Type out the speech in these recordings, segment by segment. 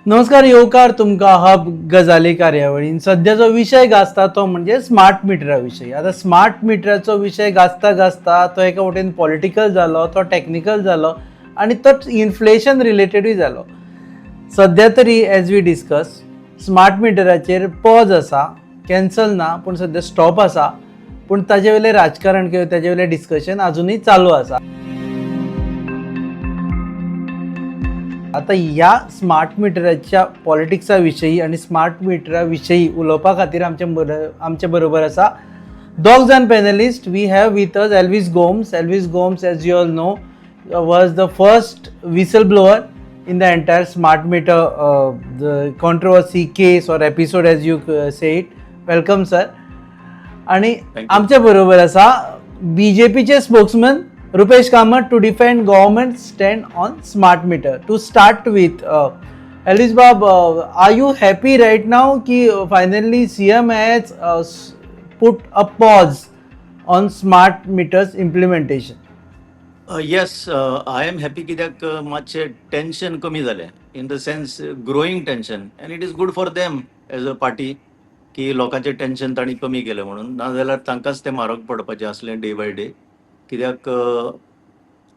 नमस्कार, येवकार तुमकां हब गजाली कार्यावळीन. सध्या जो विशय गाजता तो म्हणजे स्मार्ट मिटरा विशयी. आतां स्मार्ट मिटराचो विशय गाजता गाजता तो एका वटेन पॉलिटिकल जालो, तो टॅक्निकल जालो आनी तो इन्फ्लेशन रिलेटेडूय जालो. सध्या तरी एज we discuss, स्मार्ट मिटराचेर पॉज आसा, कॅन्सल ना, पूण सध्या स्टॉप आसा. पूण ताजे वयलें राजकारण किंवा ताजे वयलें डिस्कशन आजुनूय चालू आसा. आता ह्या स्मार्ट मिटराच्या पॉलिटिक्सा विशयी आनी स्मार्ट मिटरा विशयी उलोवपा खातीर आमचे बरोबर आसा दोग जाण panelist. We have with us Elvis Gomes. Elvis Gomes, as you all know, was the first whistle blower in the entire smart meter the controversy case or episode, as you say it. Welcome, sir. आणि Thank you. आमच्या बरोबर आसा बीजेपीचे spokesman Rupesh Kamat to defend government stand on smart meter. To start with, Elvis Bob, are you happy right now की finally CM has put a pause on smart meters implementation? Yes, I am happy, कित्याक मातशें tension कमी जालें, in the sense growing tension, and it is good for them as a party की लोकांचें tension तांणी कमी केलें म्हणून. नाजाल्यार तांकांच तें म्हारग पडपाचें आसलें डे बाय डे, कित्याक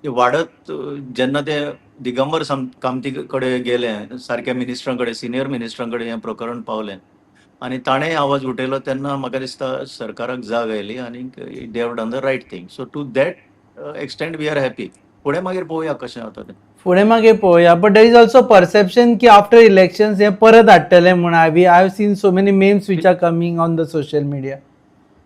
ते वाडत जेन्ना ते दिगंबर कामती कडेन गेले, सारक्या मिनिस्टरां कडेन, सिनियर मिनिस्टरां कडेन हें प्रकरण पावलें आनी ताणें आवाज उठयलो, तेन्ना म्हाका दिसता सरकाराक जाग आयली आनी they have done the right thing. So to that extent we are happy. फुडें मागीर पळोवया कशें जाता तें. फुडें मागीर पळोवया, but there is also perception की आफ्टर इलेक्शन्स हे परत हाडटले म्हूण. I have seen so many memes which are coming on the social media.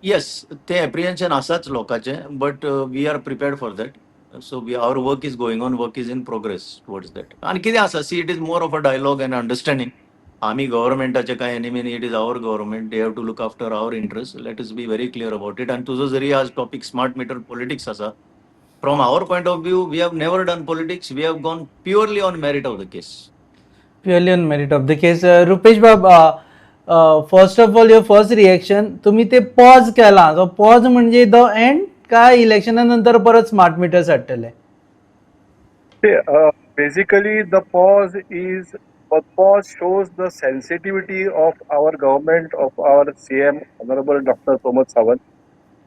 Yes, ते एप्रिहेन्शन आसाच लोकांचें, but we are prepared for that. So we our work is going on, work is in progress towards that. आनी कितें आसा, see, it is more of a dialogue and understanding. आमी गव्हर्मेंटाचे कांय enemy न्ही. It is our government, they have to look after our interest. Let us be very clear about it. आनी तुजो जरी आज टॉपीक स्मार्ट मिटर पॉलिटिक्स आसा, from our point of view, we have never done politics. We have gone purely on merit of the case. Purely on merit of the case. Rupesh Bob, first of all, your first reaction. तुम्ही ते pause केला, तो pause म्हणजे the end काय इलेक्शना नंतर परत smart metres हाडटले? Basically, the pause shows the sensitivity of our government, of our CM, Honorable Dr. Pramod Sawant.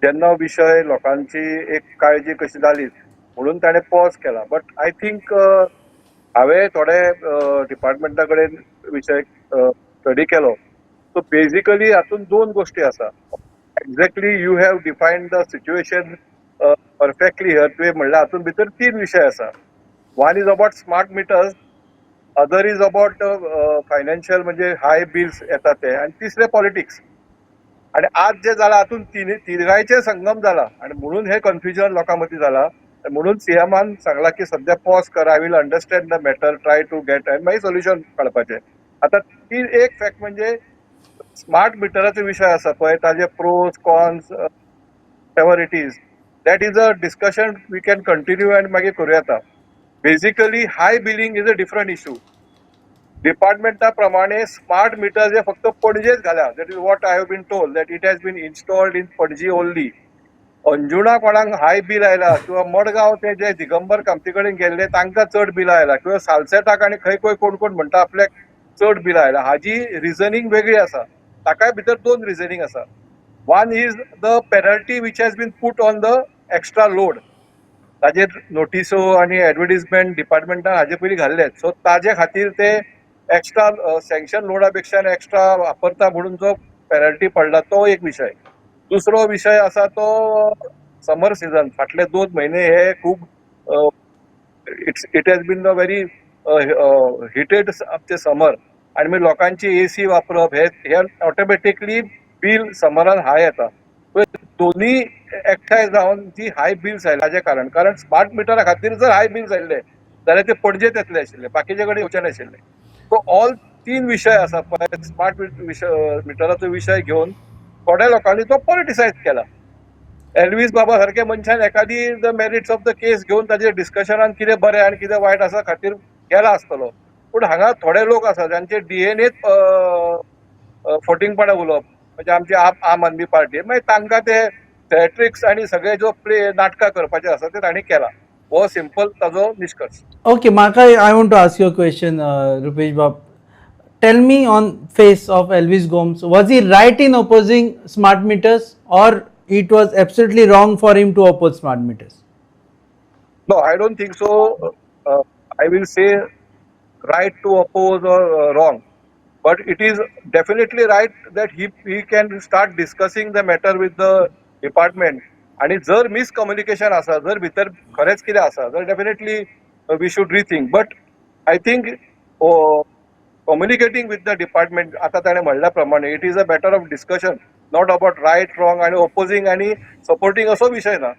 जेन्ना विशय लोकांची एक काळजी कशी जाली म्हणून ताणें पॉज केला. बट I think हांवें थोडे डिपार्टमेंटा कडेन विशय स्टडी केलो, सो बेजिकली हातूंत दोन गोश्टी आसा. Exactly, you have defined the situation perfectly here. तुवें म्हणल्यार हातूंत भितर तीन विशय आसा. One is about smart meters, other is about financial, म्हणजे हाय बिल्स येतात ते, आणि तिसरे पॉलिटिक्स. आणि आज जे जाला हातून तिगांयचे संगम जाला आणि म्हणून हे कन्फ्युजन लोकां मदीं जाला. म्हणून सीएमान सांगला की सध्या पॉज कर, I will understand the matter, try to get आनी मागीर सोल्युशन काडपाचें. आतां ती एक फॅक्ट म्हणजे स्मार्ट मिटराचो विशय आसा पळय, ताजे pros, cons, whatever it is, that is a discussion we can continue आनी मागीर करूं येता. Basically, high billing is a different issue. डिपार्टमेंटा प्रमाणे स्मार्ट मिटर जे फक्त पणजेच घाल्या, that is what I have been told, that it has been installed in Panaji only. Anjuna कोणाक हाय bill आयला किंवा मडगांव ते जे दिगंबर कामती कडेन गेल्ले तांकां चड बिलां आयला किंवा सालसेटाक आनी खंय खंय कोण कोण म्हणटा आपल्याक चड बिलां आयला, हाजी रिजनींग वेगळी आसा. ताकाय भितर दोन रिजनींग आसा. One is the penalty which has been put on the extra load. ताजेर नोटिसो आनी एडवर्टीजमेंट डिपार्टमेंटान हाजे पयलीं घाल्ले, सो ताजे खातीर ते एक्स्ट्रा सँक्शन लोडा पेक्षा एक्स्ट्रा वापरता म्हणून जो पेनल्टी पडला तो एक विशय. दुसरो विशय आसा तो समर सिजन. फाटले 2 म्हयने हे खूब it has been a very heated आमचे समर आनी मागीर लोकांची एसी वापरप हे हे ऑटोमॅटिकली बील समरान हाय येता. दोन्ही एकठांय जावन जी हाय बिल्स आयले ताजे कारण, कारण स्मार्ट मिटरा खातीर जर हाय बिल्स आयिल्ले जाल्यार ते पणजेत येतले आशिल्ले, बाकीचे कडेन येवचे नाशिल्ले. सो ऑल तीन विशय आसा पळय, स्मार्ट विशय मिटराचो विशय घेवन थोड्या लोकांनी तो पॉलिटिसायज केला. एल्वीस बाबा सारखे मनशान एकादी the merits of the case घेवन ताजेर डिस्कशनान कितें बरें आनी कितें वायट आसा खातीर गेला आसतलो. पूण हांगा थोडे लोक आसा जांचे डीएनएत फटींगपणां उलोवप, म्हणजे आमची आम आदमी पार्टी, मागीर तांकां ते थेट्रिक्स आनी सगळे जो प्ले नाटकां करपाचे आसा ते तांणी केला. हो सिंपल ताजो निश्कर्श. ओके, म्हाका I want to ask you question, Rupesh Bob. Tell me on face of Elvis Gomes, was he right in opposing smart meters or it was absolutely wrong for him to oppose smart meters? No, I don't think so. I will say right to oppose or wrong, but it is definitely right that he can start discussing the matter with the department. आणि जर miscommunication आसा, जर भितर खरेंच कितें आसा तर definitely we should rethink. But I think communicating with the department, आता ताणें म्हणल्या प्रमाणे, it is a matter of discussion, not about right, wrong आणि ओपोजिंग आणि सपोर्टिंग असो विशय ना.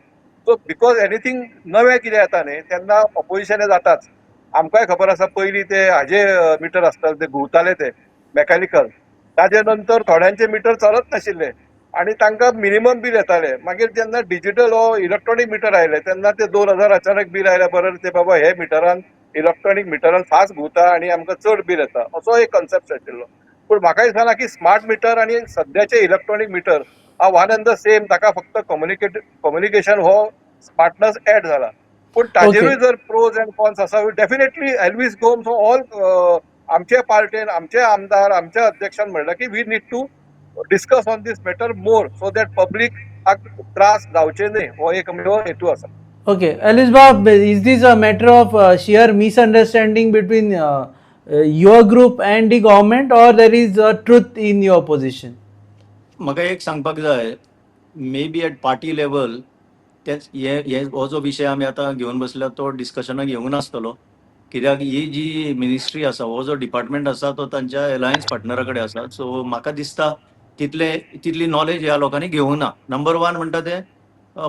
सो because anything नवें कितें येता न्ही, तेन्ना ऑपोजिशन हे जाताच. आमकांय खबर आसा, पयलीं ते हाजे मिटर आसताले, ते घुंवताले, ते मेकॅनिकल. ताजे नंतर थोड्यांचे मिटर चलत नाशिल्ले आणि तांकां मिनिमम बील येताले. मागीर जेन्ना डिजिटल हो इलेक्ट्रॉनीक मिटर आयले, तेन्ना ते 2000 अचानक बील आयल्या बरोबर ते बाबा हे मिटरान, इलेक्ट्रॉनीक मिटरान फास्ट घुंवता आणि आमकां चड बील येता, असो एक कन्सेप्ट आशिल्लो. पूण म्हाका दिसना की स्मार्ट मिटर आणि सद्याचे electronic meter are one and the same. ताका फक्त कम्युनिकेशन हो स्मार्टनस एड जाला. पूण ताजेरूय जर प्रोज अँड कॉन्स आसा, डेफिनेटली एल्वीस गोम्स, ऑल आमचे पार्टेन, आमचे आमदार, आमच्या अध्यक्षान म्हणलां की we need to discuss on this matter more so that public त्रास जावचे न्हय, हो एक हेतू आसा. Okay, Elvis Bob, is this a matter of sheer misunderstanding between your group and the government, or there is a truth in your position? म्हाका एक सांगपाक जाय, maybe at party level तेच हे हे हो जो विशय आमी आतां घेवन बसल्या तो डिस्कशनाक येवंक नासतलो, कित्याक ही जी मिनिस्ट्री आसा, हो जो डिपार्टमेंट आसा, तो तांच्या एलायन्स पार्टनरा कडेन आसा. सो म्हाका दिसता तितले तितली नॉलेज ह्या लोकांनी घेवंक ना. नंबर वन म्हणटा ते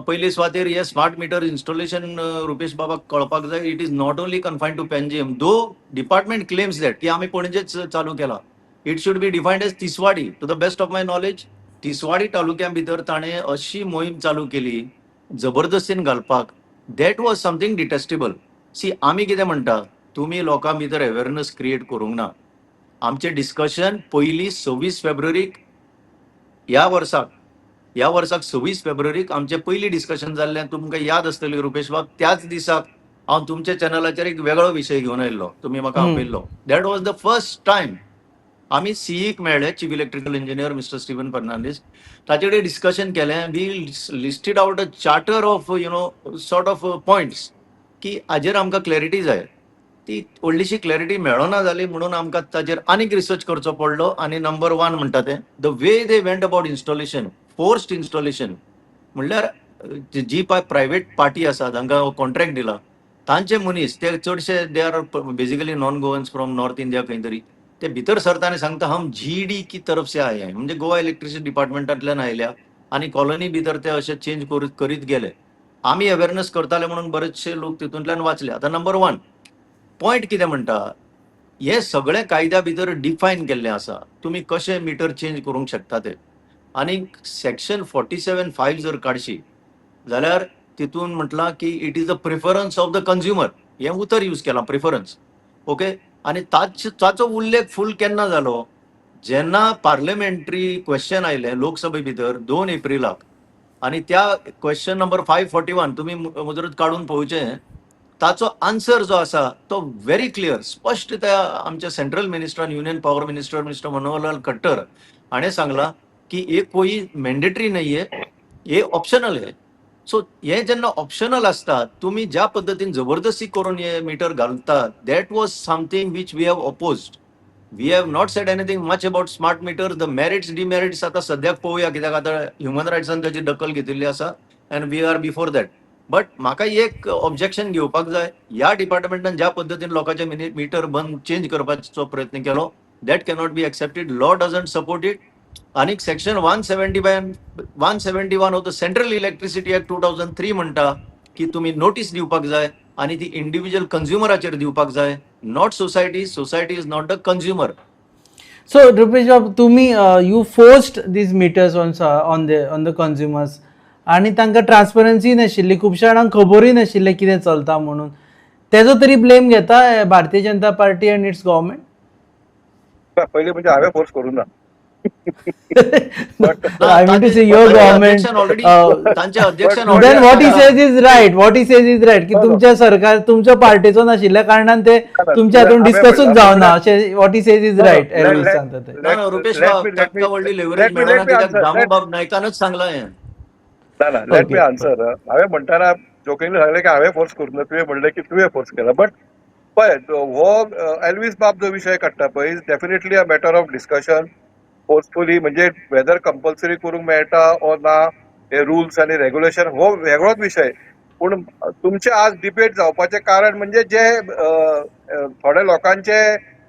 पयली सुवातेर हे स्मार्ट मिटर इन्स्टॉलेशन, रुपेश बाबाक कळपाक जाय, it is not only confined to Panjim, though department claims that की आमी पणजेच चालू केला. It should be defined as Tiswadi. To the best of my knowledge, Tiswadi तालुक्या भितर ताणें अशी मोहीम चालू केली जबरदस्तीन घालपाक. That was something detestable. See, आमी कितें म्हणटा, तुमी लोकां भितर अवेरनस क्रिएट करूंक ना. आमचें डिस्कशन पयलीं 26 फेब्रुवारीक ह्या वर्साक 26 फेब्रुवारीक आमचें पयलीं डिस्कशन जाल्लें. तुमकां याद आसतली रुपेश बाब, त्याच दिसाक हांव तुमच्या चॅनलाचेर एक वेगळो विशय घेवन आयिल्लो, तुमी म्हाका आपयल्लो. That was the first time आमी सीईक मेळ्ळे, chief electrical engineer mister Steven Fernandes. ताचे कडेन डिस्कशन केलें. We listed out a charter of sort of points की हाजेर आमकां क्लॅरिटी जाय. ती व्हडलीशी क्लॅरिटी मेळना जाली म्हणून आमकां ताजेर आनीक रिसर्च करचो पडलो. आनी नंबर वन म्हणटा तें, the way they went about installation, forced installation, म्हणल्यार जी पळय प्रायवेट पार्टी आसा, तांकां कॉन्ट्रॅक्ट दिला, तांचे मनीस ते चडशे, they are basically non Goans from North India खंय तरी. ते भितर सरता आनी सांगता, "हम जीईडी की तरफ से आए हैं." म्हणजे गोवा इलेक्ट्रिसिटी डिपार्टमेंटांतल्यान आयल्या आनी कॉलनी भितर ते अशे चेंज करीत गेले. आमी अवेरनस करताले म्हणून बरेचशे लोक तितूंतल्यान वाचले. आतां नंबर वन पॉयंट कितें म्हणटा, हे सगळे कायद्या भितर डिफायन केल्लें आसा, तुमी कशें मिटर चेंज करूंक शकता ते. आनी सेक्शन 47(5) जर काडशी जाल्यार तितून म्हटलां की it is the preference of the consumer. हें उतर यूज केलां, प्रिफरन्स, ओके. आनी ताचो उल्लेख फूल केन्ना जालो? जेन्ना पार्लमेंटरी क्वेश्चन आयलें लोकसभे भितर 2 एप्रिलाक आनी त्या क्वेश्चन नंबर 541 तुमी मुजरत काडून पळोवचें. ताचो आन्सर जो आसा तो व्हेरी क्लियर, स्पश्ट. त्या आमच्या सेंट्रल मिनिस्टरान, union power minister mister Manoharlal Khattar हाणें सांगलां की हे कोई मॅन्डेटरी नहीं है, हे ऑप्शनल है. सो हे जेन्ना ऑप्शनल आसता, तुमी ज्या पद्दतीन जबरदस्ती करून हे मिटर घालतात, that was something which we have opposed. We have not said anything much about smart meter, the merits, demerits. आतां सद्याक पळोवया, कित्याक आतां ह्युमन रायट्सान ताची दखल घेतिल्ली आसा and we are before that. But म्हाका एक ऑब्जेक्शन घेवपाक जाय, ह्या डिपार्टमेंटान ज्या पद्दतीन लोकांचे मिटर बंद चेंज करपाचो प्रयत्न केलो, that cannot be accepted. Law doesn't support it. आनी section 171 of the Central Electricity Act 2003 म्हणटा की तुमी नोटीस दिवपाक जाय आनी ती इंडिव्हिज्युअल कंझ्युमराचेर दिवपाक जाय, not society. Society is not the consumer. So Rupesh बाब, तुम्ही you forced these meters on the consumers आणि तांकां ट्रान्सपरन्सी नाशिल्ली, खुबश्या जाणांक खबरूय नाशिल्लें कितें चलता म्हणून. तेजो तरी ब्लेम घेता Bharatiya Janata party and it's government? पयलीं म्हणजे हांवें फोर्स करूं ना. I mean to say your government. Already तांचे अध्यक्षान Then what he says is right. What he says is right की तुमच्या सरकार, तुमच्या पार्टीचो नाशिल्ल्या कारणान ते तुमच्या हातून डिस्कसूच जावना अशें. What he says is right, Elvis सांगता ते. ना ना, रुपेश बाब, तांकां व्हडली लेवरेज मेळना कित्याक दामू बाब नायकानच सांगलां हें. ना ना, let me answer. हांवें म्हणटाना जोकिंगली सांगलें की हांवें फोर्स करूं ना, तुवें म्हणलें की तुवें फोर्स केला. बट पळय, हो एल्वीस बाब जो विशय काडटा पळय is definitely a matter of discussion. Forcefully म्हणजे वेदर कंपल्सरी करूंक मेळटा ओ ना, हे रुल्स आनी रेग्युलेशन हो वेगळोच विशय. पूण तुमचे आज डिबेट जावपाचें कारण म्हणजे जे थोडे लोकांचे,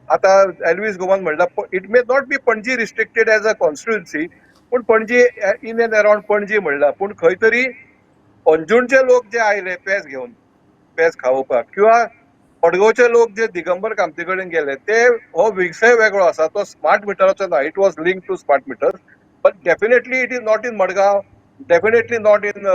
आतां एल्वीस गोमान म्हणला, it may not be Panaji restricted as a constituency, पूण Panaji, in and around Panaji म्हणला, पूण खंय तरी अंजुणचे लोक जे आयले पेज घेवन, पेज खावोवपाक, किंवा मडगांवचे लोक जे दिगंबर कामती कडेन गेले, ते हो विशय वेगळो आसा. तो स्मार्ट मिटराचो ना. It was link to smart meter, but definitely it is not in Madgaon, definitely not in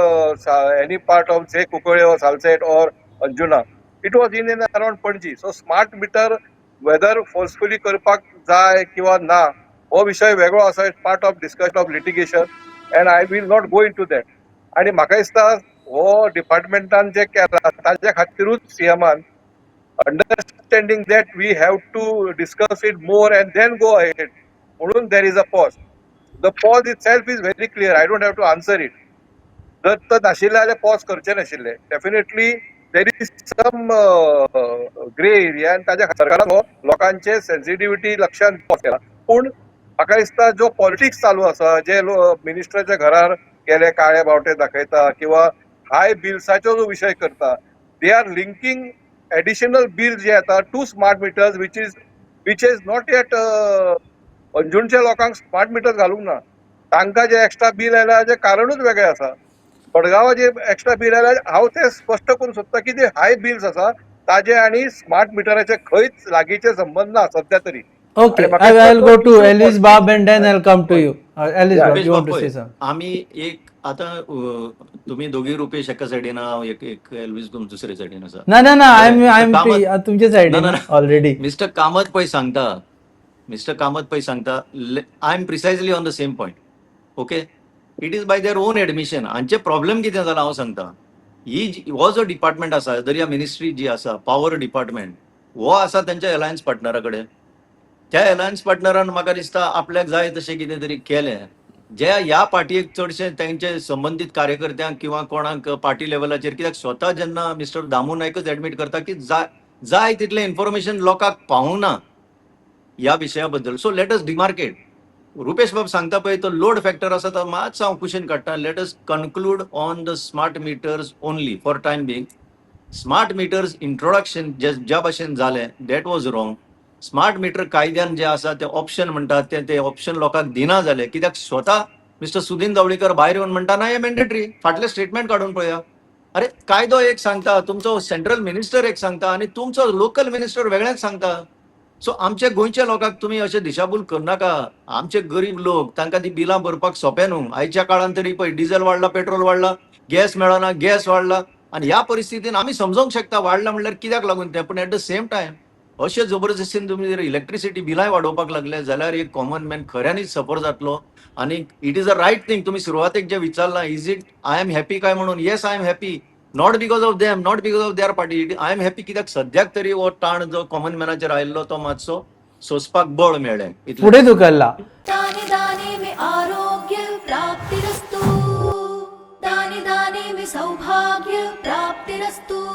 any part of, say, Cuncolim or Salcete or Anjuna. It was in and around Panaji. So smart meter whether forcefully करपाक जाय किंवा ना, हो विशय वेगळो आसा. It's part of discussion of litigation and I will not go into that. आणि म्हाका दिसता हो डिपार्टमेंटान जे केला ताज्या खातीरूच सीएमान, understanding that we have to discuss it more and then go ahead, म्हणून there is a pause. The pause itself is very clear. I don't have to answer it. जर तर नाशिल्लें जाल्यार पॉज करचे नाशिल्ले. Definitely there is some grey area आनी ताज्या सरकारान हो लोकांचे सेन्सिटिविटी लक्षात पॉज केला. पूण म्हाका दिसता जो पॉलिटिक्स चालू आसा, जे मिनिस्टराच्या घरार गेले, काळे बावटे दाखयता किंवा हाय बिल्साचो जो विशय करता, they are linking additional bill जे येता to smart meters, which is not yet. अंजुणच्या लोकांक स्मार्ट मिटर घालूंक ना, तांकां जे एक्स्ट्रा बील आयला हाजें कारणूच वेगळें आसा. मडगांवा जे एक्स्ट्रा बील आयला, हांव ते स्पश्ट करूंक सोदता की जे हाय बिल्स आसा ताजे आनी स्मार्ट मिटराचे खंयच लागींचे संबंद ना सध्या तरी. Okay, आणि म्हाका I will go to दिसता Elvis Bab and then I'll come to you. Elvis Bab, Rupesh you want बाब to say पळय, something? आमी एक आतां तुमी दोगी रुपेश एका सायडीन, हांव एक एक एल्वीस गोम्स दुसरे सायडीन आसा. ना ना ना, I बरें, I am Kamat तुमच्या ना सायडीन ना ना ऑलरेडी. मिस्टर कामत पळय सांगता, मिस्टर कामत पळय सांगता, I am precisely on the same point, okay? It is by their own admission. हांचे प्रॉब्लेम कितें जाला हांव सांगता. ही हो जो डिपार्टमेंट आसा, दर्या मिनिस्ट्री जी आसा, पॉवर डिपार्टमेंट हो आसा तेंच्या अलायन्स पार्टनरा कडेन. त्या अलायन्स पार्टनरान म्हाका दिसता आपल्याक जाय तशें कितें तरी केलें. जे ह्या पार्टयेक चडशे तेंचे संबंदीत कार्यकर्त्यांक किंवा कोणाक पार्टी लेवलाचेर, कित्याक स्वता जेन्ना मिस्टर दामू नायकच एडमीट करता की जाय जाय तितलें इन्फॉर्मेशन लोकांक पावूंक ना ह्या विशया बद्दल. So let us demarcate. Rupesh बाब सांगता पळय तो लोड फॅक्टर आसा, तो मातसो हांव कुशीन काडटा. Let us conclude on the smart meters only for time being. Smart meters introduction जे ज्या भाशेन जालें, that was wrong. Smart meter कायद्यान जे आसा ते ऑप्शन म्हणटात ते ते ऑप्शन लोकांक दिना जाले, कित्याक स्वता मिस्टर सुदीन दावळीकर भायर येवन म्हणटा, ना, हे मॅन्डेटरी. फाटलें स्टेटमेंट काडून पळया. अरे, कायदो एक सांगता, तुमचो सेंट्रल मिनिस्टर एक सांगता आनी तुमचो लोकल मिनिस्टर वेगळेंच सांगता. सो आमच्या गोंयच्या लोकांक तुमी अशें दिशाभूल करनाका. आमचे गरीब लोक, तांकां ती बिलां भरपाक सोंपें न्हू. आयच्या काळान तरी पळय, डिझल वाडला, पेट्रोल वाडला, गॅस मेळना, गॅस वाडला आनी ह्या परिस्थितीन आमी समजोंक शकता वाडला म्हणल्यार कित्याक लागून तें. पूण एट the same time अशें जबरदस्तीन तुमी जर इलेक्ट्रिसिटी बिलांय वाडोवपाक लागले जाल्यार एक कॉमन मॅन खऱ्यांनीच सफर जातलो. आनी it is a right thing. तुमी सुरवातेक जें विचारलां, is it I am happy काय म्हणून, yes, I am happy, not because of them, not because of their party. I am happy कित्याक सद्याक तरी हो ताण जो कॉमन मॅनाचेर आयिल्लो तो मातसो सोंसपाक बळ मेळ्ळें इतलें. फुडें धुकल्ला. दाने दाने में आरोग्य प्राप्तिरस्तु, दाने दाने में सौभाग्य प्राप्तिरस्तु.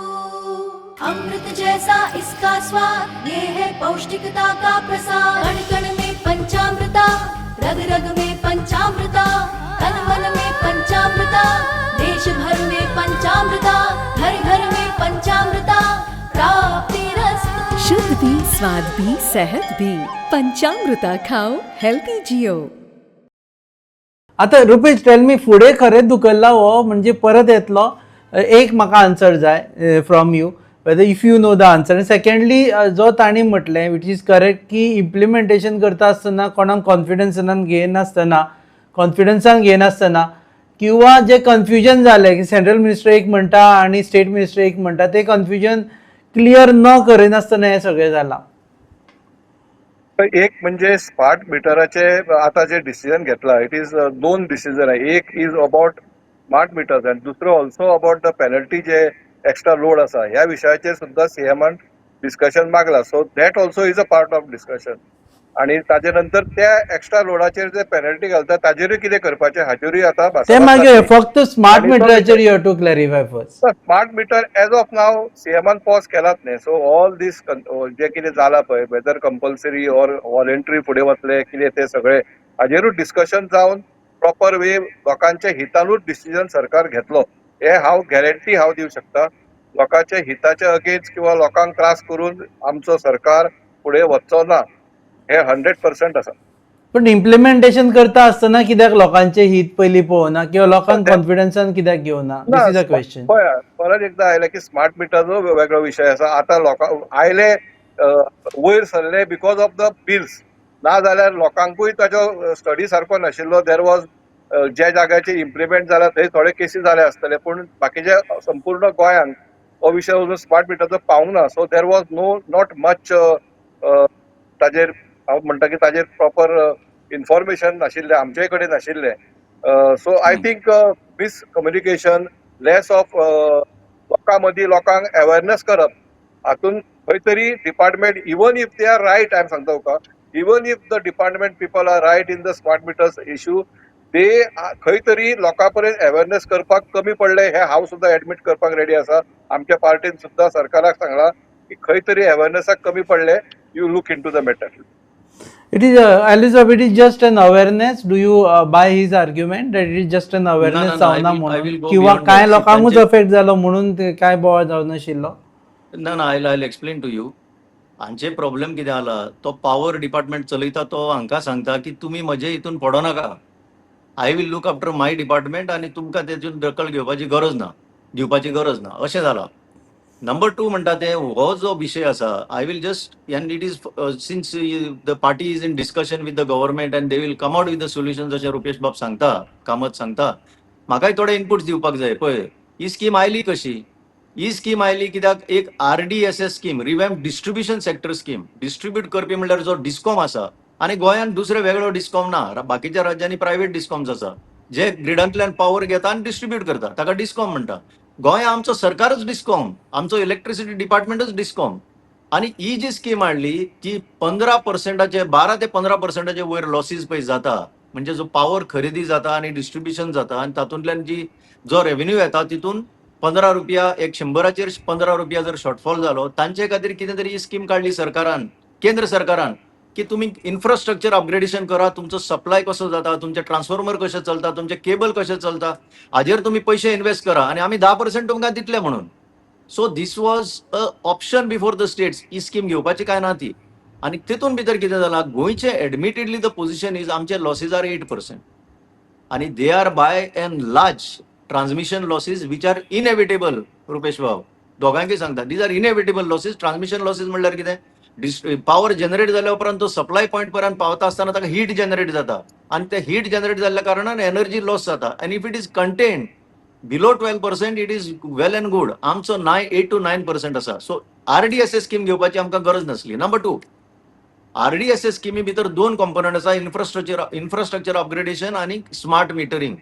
अमृत जैसा इसका स्वाद, ये है पौष्टिकता का प्रसाद. कण कण में पंचामृता, रग रग में पंचामृता, तन मन में पंचामृता, देश भर में पंचामृता, घर घर में पंचामृता प्राप्तिरस्तु. शुद्ध भी, स्वाद भी, सेहत भी. पंचामृता खाओ, हेल्दी जियो. आता रुपेश, टेल मी, फुडें खरेंच धुकल्ला हो म्हणजे परत येतलो? एक म्हाका आन्सर जाय from you, whether if you know the answer. Secondly, जो तांणी म्हटलें, which is correct, की इम्प्लिमेंटेशन करता आसतना कोणाक कॉन्फिडन्सान घेयनासतना किंवा जे कन्फ्युजन जालें की सेंट्रल मिनिस्टर एक म्हणटा आनी स्टेट मिनिस्टर एक म्हणटा, ते कन्फ्युजन क्लियर न करिनासतना हें सगळें जालां. एक म्हणजे स्मार्ट मिटराचे आता जे डिसिजन घेतला, it is दोन डिसिजन आहे. एक is about smart meters आणि दुसरं also about the penalty, J extra load आसा, ह्या विशयाचेर सुद्दां सीएमान discussion मागला. So that also is a part of discussion. आणि ताजे नंतर त्या एक्स्ट्रा लोडाचेर जे पेनल्टी घालता, ताजेरूय कितें करपाचें, हाचेरूय आतां ते भासाभास मागीर जातली. फक्त स्मार्ट आणि तो मिटराचेर you have to clarify first. Smart meter as of now सीएमान pause केलात न्ही. सो ऑल दीस जे कितें जाला पळय, वेदर कंपल्सरी ऑर व्हॉलेंट्री फुडें वतले कितें, ते सगळे हाजेरूच डिस्कशन जावन प्रॉपर वे लोकांच्या हितानूच डिसिजन सरकार घेतलो हे हांव गॅरंटी हांव दिवं शकता. लोकांच्या हिताच्या अगेन्स्ट किंवा लोकांक त्रास करून आमचो सरकार फुडें वचचो ना, हे 100% आसा. पण इम्प्लिमेंटेशन करता आसतना कित्याक लोकांचे हित पयलीं पळोवना किंवा लोकांक कॉन्फिडन्सान कित्याक घेवना? This is a question. पळय, परत एकदा आयले की स्मार्ट मिटरचो वेगळो विशय आसा. आतां लोकां आयले, वयर सरले because of the bills. ना जाल्यार लोकांकूय ताजो स्टडी सारको नाशिल्लो. There was ज्या जाग्याचेर इम्प्लिमेंट जाला थंय थोडे केसी जाले आसतले, पूण बाकीच्या संपूर्ण गोंयांत हो विशय अजून स्मार्ट मिटरचो पावूंक ना. So there was no not much ताजेर, हांव म्हणटा की ताजेर प्रॉपर इन्फॉर्मेशन नाशिल्लें, आमचे कडेन नाशिल्लें. So I think miscommunication, less of लोकां मदीं लोकांक अवेरनेस करप, हातून खंय तरी department, even if they are right, हांव सांगता तुका, even if the department people are right in the smart meters issue, ते खंय तरी लोकां पर्यंत अवेरनेस करपाक कमी पडले, हे हांव सुद्दां एडमीट करपाक रेडी आसा. आमच्या पार्टीन सुद्दां सरकाराक सांगलां की खंय तरी अवेरनेसाक कमी पडले, you look into the matter. It is, Elizabeth, it is just an awareness. Do you buy his argument that it is just an awareness No, जावना I will म्हणून go किंवा beyond कांय that. लोकांकूच अफेक्ट जालो म्हणून ते काय बोवाळ जावनाशिल्लो? ना ना, I explain to you. हांचे प्रॉब्लेम कितें जाला, तो पावर डिपार्टमेंट चलयता, तो हांकां सांगता की तुमी म्हजे हितून पडो नाका, I will look after my department आनी तुमकां तेतून दखल घेवपाची गरज ना, दिवपाची गरज ना, अशें जालां. नंबर टू म्हणटा ते हो जो विशय आसा, I will just, and it is since the party is in discussion with the government and they will come out with the solution, जशें रुपेश बाब सांगता, कामत सांगता, म्हाकाय थोडे इनपुट्स दिवपाक जाय. पळय, ही स्कीम आयली कशी? ही स्कीम आयली कित्याक, एक RDSS scheme, revamp distribution sector scheme. Distribute करपी म्हणल्यार जो डिस्कॉम आसा, आनी गोंयांत दुसरे वेगळो डिस्कॉम ना, बाकीच्या राज्यांनी प्रायव्हेट डिस्कॉम्स आसा जे ग्रिडांतल्यान पावर घेता आनी डिस्ट्रीब्यूट करता, ताका डिस्कॉम म्हणटा. गोंया आमचो सरकारच डिस्कॉम, आमचो इलेक्ट्रिसिटी डिपार्टमेंटच डिस्कॉम. आनी ही जी स्कीम हाडली ती 15 पर्संटाचे, 12 ते 15 पर्संटाचे वयर लॉसीस पळय जाता, म्हणजे जो पावर खरेदी जाता आनी डिस्ट्रीब्युशन जाता आनी तातूंतल्यान जी जो रेव्हेन्यू येता, तितून 15 रुपया, एक शंबराचेर 15 रुपया जर शॉर्टफॉल जालो, तांचे खातीर कितें तरी ही स्कीम काडली सरकारान, केंद्र सरकारान, की तुमी इन्फ्रास्ट्रक्चर अपग्रेडेशन करा, तुमचो सप्लाय कसो जाता, तुमचे ट्रान्सफॉर्मर कशे चलता, तुमचे केबल कशे चलता, हाजेर तुमी पयशे इन्वेस्ट करा आनी आमी 10% तुमकां दितले म्हणून. So this was a option before the states, he scheme घेवपाची काय ना ती. आनी तितून भितर कितें जालां, गोंयचे एडमिटेडली the position is आमचे लॉसीज आर 8% आनी they are by and large transmission losses, which are inevitable. Rupesh बाब, दोगांकय सांगता, these are inevitable losses. Transmission losses म्हणल्यार कितें? पावर जनरेट जाल्या उपरांत तो सप्लाय पॉयंट पर्यंत पावता आसतना ताका हीट जनरेट जाता आनी ते हीट जनरेट जाल्ल्या कारणान एनर्जी लॉस जाता, आनी if it is contained below 12%, it is well and good. आमचो 8 to 9% आसा. सो आरडीएसएस स्कीम घेवपाची आमकां गरज नासली. नंबर टू, आरडीएसएस स्किमी भितर दोन कॉम्पोनंट आसा, इन्फ्रास्ट्रक्चर अपग्रेडेशन आनी स्मार्ट मिटरींग,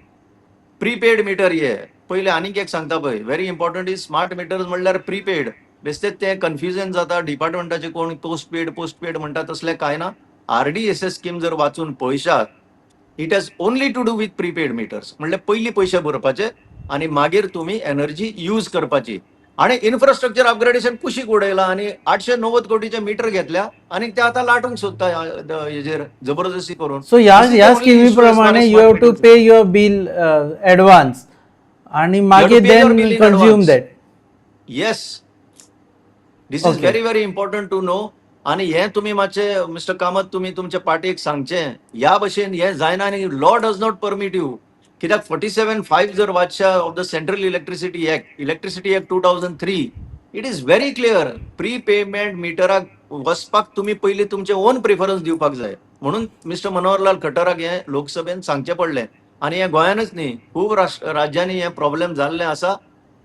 प्रीपेड मिटर. हे पयले आनीक एक सांगता पळय, very important is smart meters म्हणल्यार प्रीपेड, बेश्टेच तें कन्फ्युजन जाता. डिपार्टमेंटाचे कोण पोस्ट पेड, पोस्ट पेड म्हणटा, तसलें कांय ना. आरडीएसएस स्कीम जर वाचून पळयशात, it has only to do with prepaid meters, म्हणल्यार पयलीं पयशे भरपाचे आनी मागीर तुमी एनर्जी यूज करपाची. आणि इन्फ्रास्ट्रक्चर अपग्रेडेशन कुशीक उडयला आनी 890 कोटीचे मिटर घेतल्या आनी ते आतां लाटूंक सोदता हेजेर जबरदस्ती करून. सो ह्या This is the ह्या only स्किमी issue as far as प्रमाणे you smart have to meters. Pay your bill advance आणि मागीर pay your then bill in consume advance. That. Yes, this is very very important to know. आणि हे तुम्ही मातशे, mister Kamat, तुम्ही तुमच्या पार्टीक सांगचें, ह्या भशेन हें जायना आनी law does not permit you, कित्याक 47(5) जर वाचशा of the Central Electricity Act, Electricity Act 2003, it is very clear, prepayment मिटराक वचपाक तुमी पयलीं तुमचे ओन प्रिफरन्स दिवपाक जाय म्हणून मिस्टर मनोहरलाल खट्टराक हें लोकसभेन सांगचें पडलें. आनी हें गोंयानच न्ही, खूब राज्यांनी हें प्रॉब्लेम जाल्लें आसा.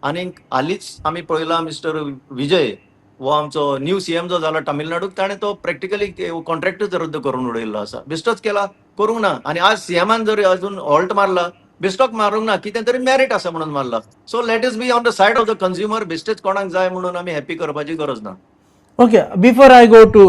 आनी हालींच आमी पळयलां, मिस्टर विजय हो आमचो न्यू सीएम जो जाला तामिळनाडूक, ताणें तो प्रॅक्टिकली कॉन्ट्रॅक्टूच रद्द करून उडयल्लो आसा. बेश्टोच केला, करूंक ना. आनी आज सीएमान जर अजून हॉल्ट मारला, बेश्टोच मारूंक ना, कितें तरी मेरीट आसा म्हणून मारला. So let us be on the side of the consumer. बेश्टेच कोणाक जाय म्हणून आमी हॅपी करपाची गरज ना. Okay, before I go to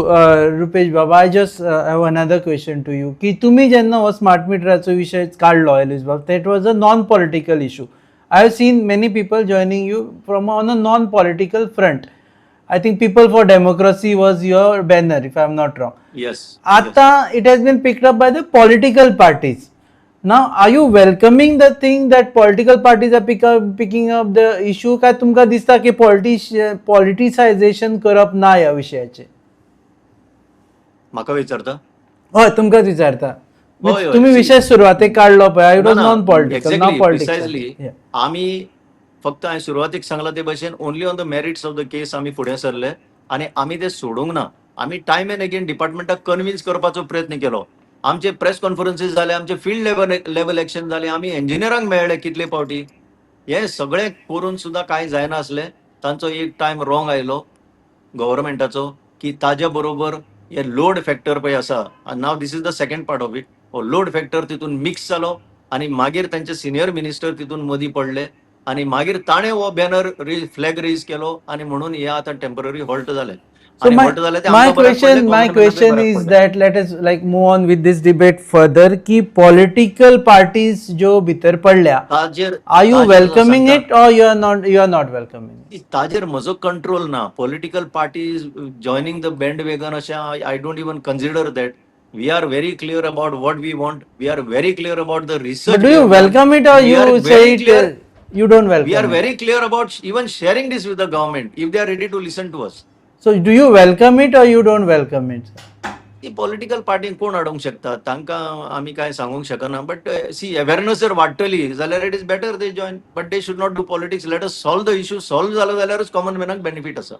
Rupesh Baba, I just have another question to you. की तुम्ही जेन्ना हो स्मार्ट मिटराचो विशय काडलो एलिस बाब, that was a non political issue. I have seen many people joining you from on a non political front. I think People for Democracy was your banner, if I am not wrong. Yes. आता it has been picked up by the political parties. Now, are you welcoming the thing that political parties are picking up the issue, काय तुमकां दिसता की पॉलिटिसायझेशन करप ना ह्या विशयाचे? म्हाका विचारता? हय, तुमकांच विचारता. हय, हय. तुम्ही See, विशय सुरवातेक काडलो पळय, it was non political, non precisely. Political. आमी फक्त हांवें सुरवातीक सांगला ते भशेन, only on the merits of the case आमी फुडें सरले आनी आमी ते सोडूंक ना. आमी टायम एंड अगेन डिपार्टमेंटाक कन्विन्स करपाचो प्रयत्न केलो. आमचे प्रेस कॉन्फरन्सीस जाले, आमचे फील्ड लेवल एक्शन जाले, आमी इंजिनियरांक मेळ्ळे कितले फावटी. हे सगळें करून सुद्दां कांय जायनासलें. तांचो एक टायम रॉंग आयलो गव्हर्मेंटाचो की ताज्या बरोबर हे लोड फॅक्टर पळय आसा, now this is the second part of it, हो लोड फॅक्टर तितून मिक्स जालो आनी मागीर तांचे सिनियर मिनिस्टर तितून मदीं पडले आनी मागीर ताणें हो बॅनर फ्लॅग रेज केलो आनी म्हणून हे आतां टेम्पररी हॉल्ट जालें. So my, my question is that let us like move on with this debate further की political parties जो भितर पडल्या, ताजेर are you welcoming it or you are not welcoming it? ताजेर म्हजो कंट्रोल ना. Political parties joining the bandwagon अशें I don't even consider that. We are very clear about what we want. We are very clear about the research. But do you welcome it or you say it, you don't welcome We are it? Very clear about even sharing this with the government if they are ready to listen to us. So do you welcome it or you don't welcome it? ती political party कोण हाडूंक शकता, तांकां आमी कांय सांगूंक शकना. But C, awareness जर वाडटली जाल्यार it is better they join, but they should not do politics. Let us solve the issue. Solve जालो जाल्यारूच कॉमन मॅनाक बेनिफीट आसा.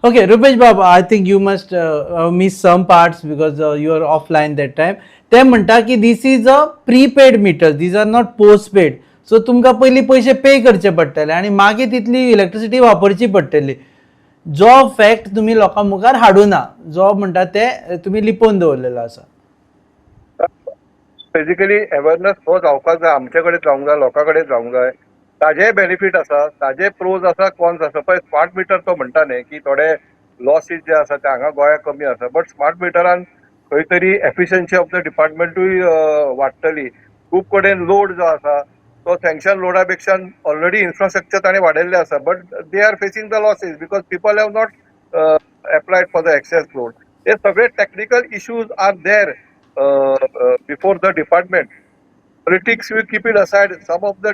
Okay, Rupesh Bab, I think you must miss some parts because you are offline that time. ते म्हणटा की this is a prepaid meter, these are not postpaid. So तुमकां पयलीं पयशे pay करचे पडटले आनी मागीर तितली इलेक्ट्रिसिटी वापरची पडटली. जो फॅक्ट तुमी लोकां मुखार हाडुना, जो म्हणटा ते तुमी लिपोवन दवरलेलो आसा. बेजिकली अवेरनस हो जावपाक जाय, आमचे कडेन जावंक जाय, लोकां कडेन जावंक जाय. ताजे बेनिफीट आसा, ताजे प्रोज आसा, कॉन्स आसा. पळय, स्मार्ट मिटर तो म्हणटा न्ही की थोडे लॉसीस जे आसा ते हांगा गोंयांत कमी आसा, बट स्मार्ट मिटरान खंय तरी एफिशियन्सी ऑफ the डिपार्टमेंटूय वाडटली. खूब कडेन लोड जो आसा तो सँक्शन लोडा पेक्षा ऑलरेडी इन्फ्रास्ट्रक्चर ताणें वाडयल्लें आसा, but they are facing the losses because people have not applied for the excess load. हे सगळे technical issues are there before the department. Politics, we keep it aside. Some of the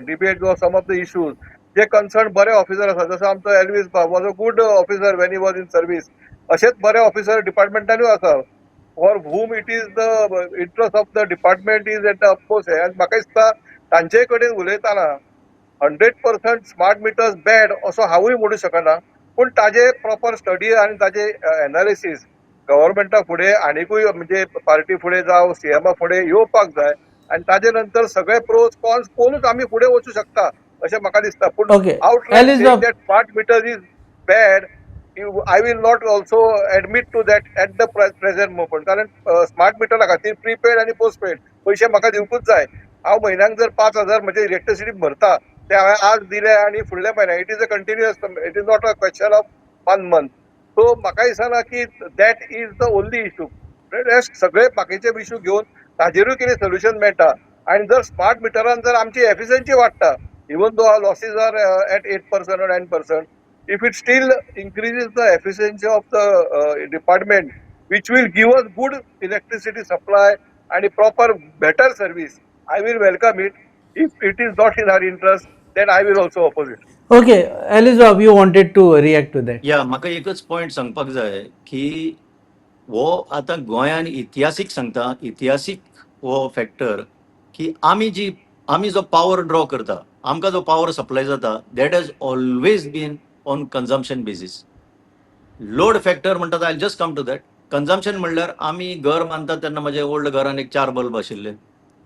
debate or some of the issues J concern बरे officer आसा, जसो आमचो Elvis बाब was a good officer when he was in service, अशेच बरे officer डिपार्टमेंटानूय आसा for whom it is the interest of the department is at the utmost. आनी म्हाका दिसता तांचे कडेन उलयतना 100% स्मार्ट मिटर्स बॅड असो हांवूय म्हणूं शकना, पूण ताजे प्रॉपर स्टडी आनी ताजे एनालिसीस गव्हर्मेंटा फुडें आनिकूय म्हणजे पार्टी फुडें जावं सीएमा फुडें येवपाक जाय आनी ताजे नंतर सगळे प्रोज कॉन्स पळोवनूच आमी फुडें वचूं शकता अशें म्हाका दिसता. पूण Alice outright that smart meter is bad, I will not also admit to that at the present moment, कारण स्मार्ट मिटरा खातीर प्रीपेड आनी पोस्टपेड पयशे म्हाका दिवकूच जाय. हांव म्हयन्याक जर 5,000 म्हजे इलेक्ट्रिसिटी भरता, ते हांवें आज दिले आनी फुडल्या म्हयन्याक, it is a continuous, it is not a question of one month. So म्हाका दिसना की that is the only issue. Rest सगळे बाकीचे इशू घेवन ताजेरूय कितें सोल्युशन मेळटा आनी जर स्मार्ट मिटरान जर आमची एफिशियन्सी वाडटा, even though our losses are at 8% or 9%, if it still increases the efficiency of the department, which will give us good electricity supply and a proper better service, I will welcome it. If it is not in our interest, then I will also oppose it. Okay, Alice Bab, you wanted to react to that. या, म्हाका एकच point सांगपाक जाय की हो आतां गोंयान इतिहासीक सांगता, इतिहासीक हो फॅक्टर की आमी जो पावर ड्रॉ करता आमकां जो पावर सप्लाय जाता, that has always been on consumption basis. Load factor म्हणटा, I just come to that. Consumption म्हणल्यार आमी घर बांदतात तेन्ना म्हजे ओल्ड घरान एक चार बल्ब आशिल्ले,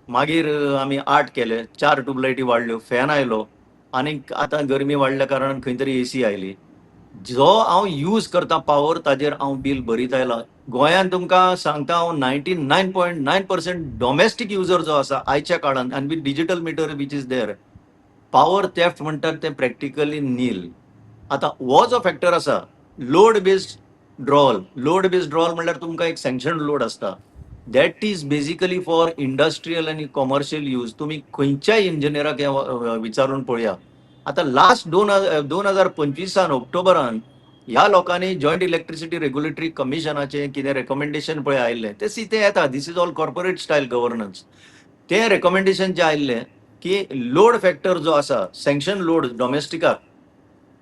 मागीर आमी आठ केले, चार ट्युबलायटी वाडल्यो, फॅन आयलो आनी आतां गरमी वाडल्या कारणान खंय तरी एसी आयली. जो हांव यूज करता पावर, ताजेर हांव बील भरीत आयला. गोंयांत तुमकां सांगता हांव, 99.9% domestic user जो आसा आयच्या काळान, आनी with digital meter which is there, power theft म्हणटात तें प्रॅक्टिकली नील. आतां हो जो फॅक्टर आसा, load based drawal, load based drawal म्हणल्यार तुमकां एक सँक्शन लोड आसता, that is basically for industrial आनी कॉमर्शियल यूज. तुमी खंयच्याय इंजिनियराक हें विचारून पळया. आतां लास्ट 2025 ऑक्टोबरान ह्या लोकांनी जॉयंट इलेक्ट्रिसिटी रेग्युलेटरी कमिशनाचें कितें रेकमेंडेशन पळय आयिल्लें तें, सी, तें येता, this is all corporate style governance. तें रेकमेंडेशन जें आयिल्लें की लोड फॅक्टर जो आसा, सँक्शन लोड डॉमेस्टिकाक,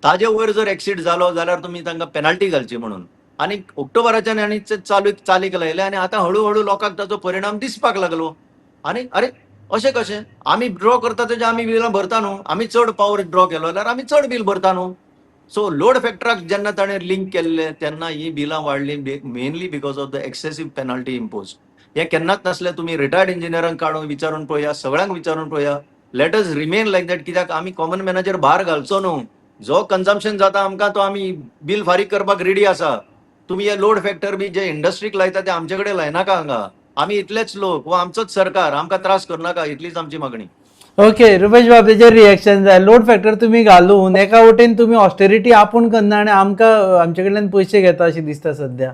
ताजे वयर जर एक्सीड जालो जाल्यार तुमी तांकां पेनाल्टी घालची म्हणून. आनी ऑक्टोबराच्यान आनी चालू चालीक लायलें आनी आतां हळू हळू लोकांक ताचो परिणाम दिसपाक लागलो. आनी अरे, अशें कशें? आमी ड्रॉ करता तेजे आमी बिलां भरता न्हू? आमी चड पावर ड्रॉ केलो जाल्यार आमी चड बील भरता न्हू? सो लोड फॅक्टराक जेन्ना ताणें लिंक केल्लें तेन्ना ही बिलां वाडलीं, mainly because of the excessive penalty impose. हें केन्नाच नासलें. तुमी रिटायर्ड इंजिनियरांक काडून विचारून पळया, सगळ्यांक विचारून पळया. Let us remain like that, कित्याक आमी कॉमन मॅनाचेर भार घालचो न्हू. जो कन्जम्पशन जाता आमकां, तो आमी बील फारीक करपाक रेडी आसा. तुमी हे लोड फॅक्टर बी जे इंडस्ट्रीक लायता ते आमचे कडेन लायनाका. हांगा आमी इतलेच लोक वा आमचोच सरकार, आमकां त्रास करनाका, इतलीच आमची मागणी. ओके, रुपेश बाब, तेजेर रिएक्शन जाय. लोड फॅक्टर तुमी घालून एका वटेन तुमी ऑस्टेरिटी आपूण करना आनी आमकां आमचे कडल्यान पयशे घेता अशें दिसता सध्या.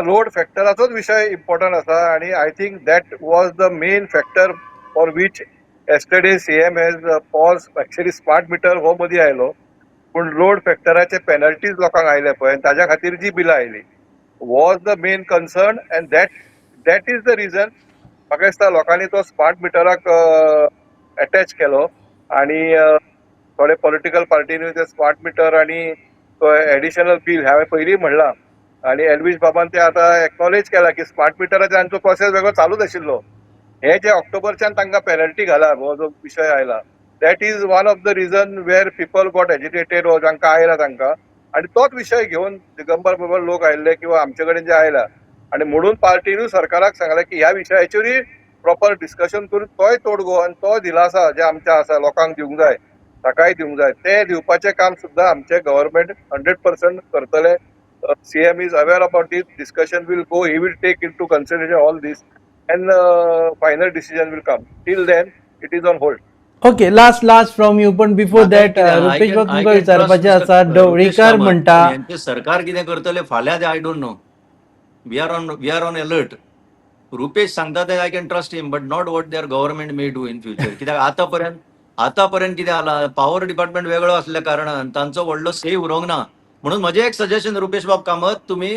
लोड फॅक्टराचोच विशय इम्पॉर्टंट आसा आणि I think that was the main factor for which yesterday CM has pause. Actually, smart meter हो मदीं आयलो, पूण लोड फॅक्टराचे पेनल्टीज लोकांक आयले पळय, आनी ताज्या खातीर जी बिलां आयली was the main concern, and that is the reason म्हाका दिसता लोकांनी तो स्मार्ट मिटराक अटॅच केलो. आणि थोडे पॉलिटिकल पार्टीनी ते स्मार्ट मिटर आणि तो एडिशनल बील, हांवें पयलीं म्हणलां आणि एल्विश बाबान ते आतां एक्नॉलेज केला की स्मार्ट मिटराचे तांचो प्रोसेस वेगळो चालूच आशिल्लो. हे जे ऑक्टोबरच्यान तांकां पेनल्टी घाला, हो जो विशय आयला, that is one of the reason where people got agitated हो जांकां आयला तांकां. आणि तोच विशय घेवन दिगंबर बरोबर लोक आयिल्ले किंवा आमचे कडेन जे आयला आणि म्हणून पार्टीनूय सरकाराक सांगलें की ह्या विशयाचेरूय प्रॉपर डिस्कशन करून तोय तोडगो आनी तो दिलासा जे आमचे आसा, लोकांक दिवंक जाय, ताकाय दिवंक जाय, ते दिवपाचें काम सुद्दां आमचे गव्हर्मेंट 100% करतले. CM is aware about this. Discussion will go, he will take into consideration all this and final decision will come. Till then it is on hold. Okay, last last from you. पण before that, Rupesh बाब, तुमकां विचारपाचें आसा, ढवळीकार म्हणटा यांचे सरकार कितें करतले फाल्यां ते I don't know. We are on alert. Rupesh सांगता ते I can trust him, but not what their government may do in future. कित्याक आतापर्यंत कितें जाला, पॉवर डिपार्टमेंट वेगळो असल्या कारणान तांचो व्हडलो से उरोंक ना. म्हणून म्हजें एक सजेशन, रुपेश बाब कामत, तुमी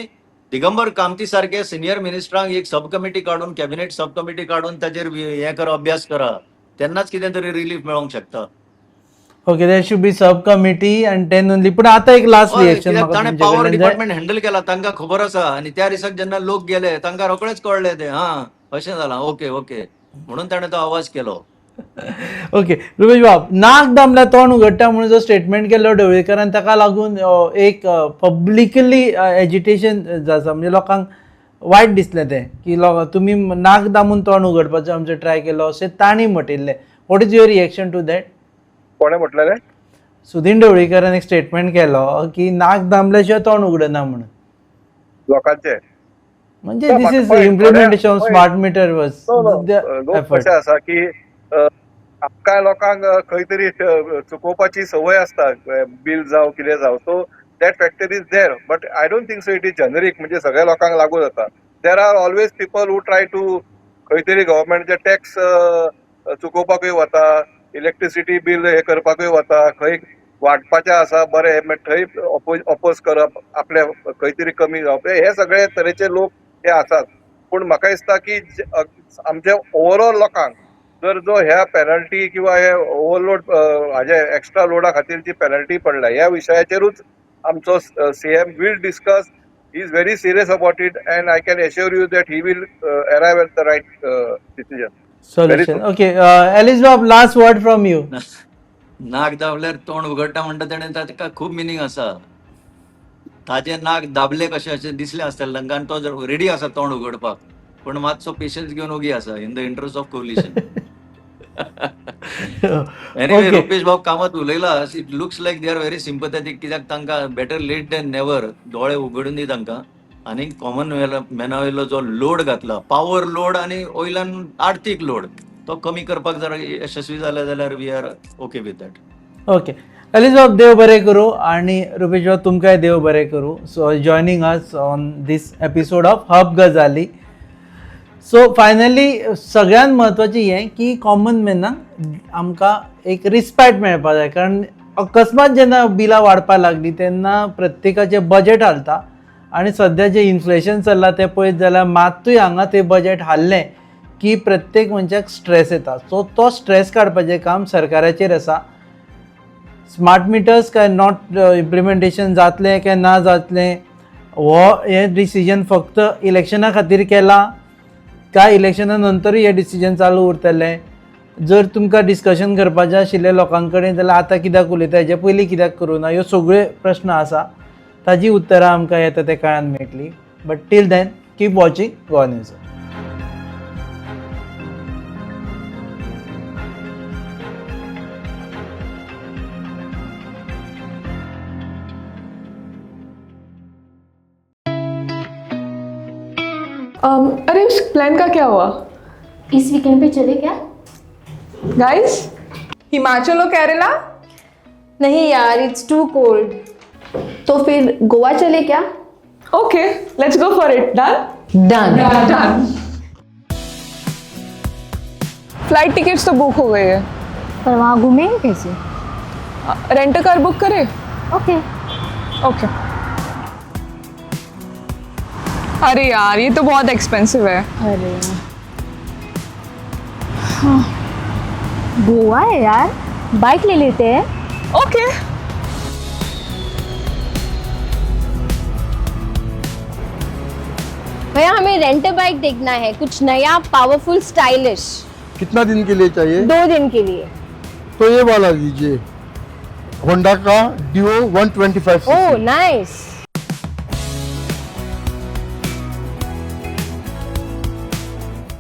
दिगंबर कामती सारखे सिनियर मिनिस्टरांक एक सब कमिटी काडून, कॅबिनेट सब कमिटी काडून ताचेर हें करा, अभ्यास करा. तेन्नाच कितें तरी रिलीफ मेळोंक शकता. Okay, there should be sub committee and then only. पण आता एक लास्ट हय, रिएक्शन कित्याक म्हाका ताणें तुमचे पॉवर कडल्यान जाय. डिपार्टमेंट हँडल केला, तांकां खबर आसा. आनी त्या दिसाक जेन्ना लोक गेले, तांकां रोखडेच कळ्ळें ते, हा, अशें जालां, ओके ओके, म्हणून ताणें तो आवाज केलो. ओके, रुपेश बाब, नाक दामल्या तोंड उगडटा म्हणून जो स्टेटमेंट केल्लो ढवळीकरान, ताका लागून एक पब्लिकली एजिटेशन जाता, म्हणजे लोकांक वायट दिसलें तें की लोक तुमी नाक दामून तोंड उगडपाचो आमचो ट्राय केलो अशें तांणी म्हटिल्लें. What is your reaction to that? कोणें म्हटलेलें? सुदीन ढवळीकरान एक स्टेटमेंट केलो की नाक दामल्या शिवाय तोंड उगडना म्हणून. लोकांचे म्हणजे ना, this is पळय, इम्प्लिमेंटेशन ऑफ पळय. Smart meter was No, no, लोक कशे आसा की आमकां लोकांक खंय तरी चुकोवपाची संवय आसता, बील जावं कितें जावं. So that factor is there, but I don't think so it is generic, म्हणजे सगळ्या लोकांक लागू जाता. There are always people who try to खंय तरी गव्हर्मेंटचे टॅक्स चुकोवपाकूय वता, इलेक्ट्रिसिटी बील हे करपाकूय वता, खंय वांटपाचें आसा बरें मागीर थंय ऑपोज करप, आपले खंय तरी कमी जावप, हे सगळे तरेचे लोक हे आसात. पूण म्हाका दिसता की आमचे ओवरऑल लोकांक जर जो ह्या पेनल्टी किंवा हे ओवरलोड हाजे एक्स्ट्रा लोडा खातीर जी पेनल्टी पडल्या, ह्या विशयाचेरूच आमचो CM will discuss. He is very serious about it and I can assure you that he will arrive at the right decision. Solution. Okay, Alice Bob, last word from you. नाक दाबल्यार तोंड उगडटा म्हणटा तेणें ताका खूब meaning आसा. ताजें नाक दाबले कशें अशें दिसलें आसतलें तांकां आनी तो रेडी आसा तोंड उगडपाक, पण मातसो पेशन्स घेवन ओगी आसा in the interest of coalition. Anyway, Rupesh बाब Kamat उलयला, it looks like they are very sympathetic, कित्याक तांकां बेटर लेट दॅन नेवर दोळे उगडून दी तांकां आनी कॉमन मॅना वयलो जो लोड घातला, पावर लोड आनी वयल्यान आर्थीक लोड, तो कमी करपाक जर यशस्वी जाले जाल्यार we are okay with that. Okay, Alice बाब देव बरें करूं आनी रुपेश बाब तुमकांय देव बरें करूं. So joining us on this episode of Hub Gajali. So finally सगळ्यांत म्हत्वाचें हें की कॉमन मॅनाक आमकां एक रिस्पेक्ट मेळपाक जाय, कारण अकस्मात जेन्ना बिलां वाडपाक लागलीं तेन्ना प्रत्येकाचें बजट हालता आनी सद्या जें इन्फ्लेशन चल्लां तें पळयत जाल्यार मात्तूय हांगा तें बजट हाल्लें की प्रत्येक मनशाक स्ट्रेस येता. सो तो स्ट्रेस काडपाचें काम सरकाराचेर आसा. स्मार्ट मिटर्स काय not implementation जातलें काय ना जातलें, हो हें डिसिजन फक्त इलेक्शना खातीर केलां काय इलेक्शना नंतरूय हें डिसिजन चालू उरतलें? जर तुमकां डिस्कशन करपाचें आशिल्लें लोकां कडेन जाल्यार आतां कित्याक उलयता, हेजे पयलीं कित्याक करूं ना, ह्यो सगळ्यो प्रस्न आसा, ताजी उत्तरां आमकां येता त्या काळान मेळटली. But till then keep watching Goa news. अरे उस प्लान का क्या हुआ? इस वीकेंड पे चले क्या? गाइस, हिमाचल और केरला? नहीं यार, it's to cold. तो फिर गोवा चले क्या? Okay, let's go for it. Done. Done. Done. Flight tickets तो बुक हो गई है। पर वहाँ घूमेंगे कैसे? रेंट कार बुक करें? ओके। ओके। अरे यार, ये तो बहुत एक्सपेंसिव है। अरे हाँ, गोवा है यार, बाइक ले लेते हैं। ओके। भैया, हमें रेंट बाइक देखना है, कुछ नया, पावरफुल, स्टाइलिश। कितना दिन के लिए चाहिए? 2 दिन के लिए। तो ये वाला लीजिए, होंडा का डिओ 125। ओह, nice.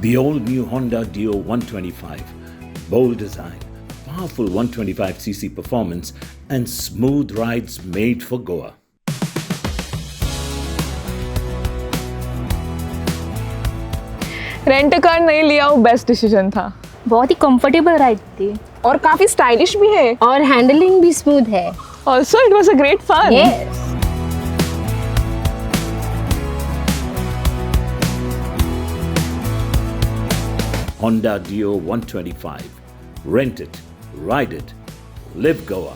The all new Honda Dio 125. Bold design, powerful 125cc performance, and smooth rides made for Goa. Rent car नहीं लिया, वो बेस्ट डिसीजन था। बहुत ही कंफर्टेबल राइड थी। और काफी स्टाइलिश भी है। और हैंडलिंग भी स्मूथ है। Also, it was a great fun. Yes. Honda Dio 125. Rent it, ride it, live Goa.